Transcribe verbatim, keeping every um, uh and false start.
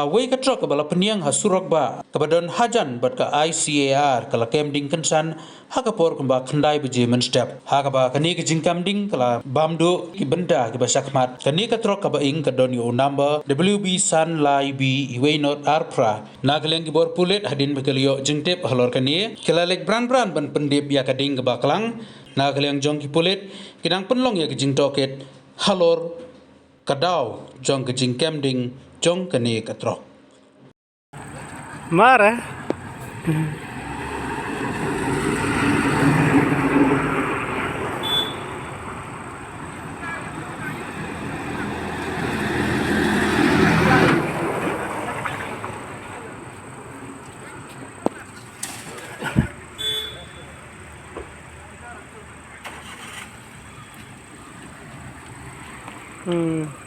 Kawei ka trok kaba la pynïeng ha surok bah kaba don hajan bad ka I C A R ka la kem ding kynsan ha ka por kumba khyndai baje mynstep. Ha kaba kane ka jingkem ding ka la bam duh ki bynta kiba shakhmat. Kane ka trok kaba ing ka don ïa u number W B san lai B wei not ar phra. Na ka liang ki bor pulit hadien ba ki la ïoh jingtip halor kane, ki la leit bran bran ban pyndep ïa ka ding kaba klang. Na ka liang jong ki pulit, ki dang pynlong ïa ka jingtohkit halor ka daw jong ka jingkem ding jong kane ka trok. Mara. Hmm.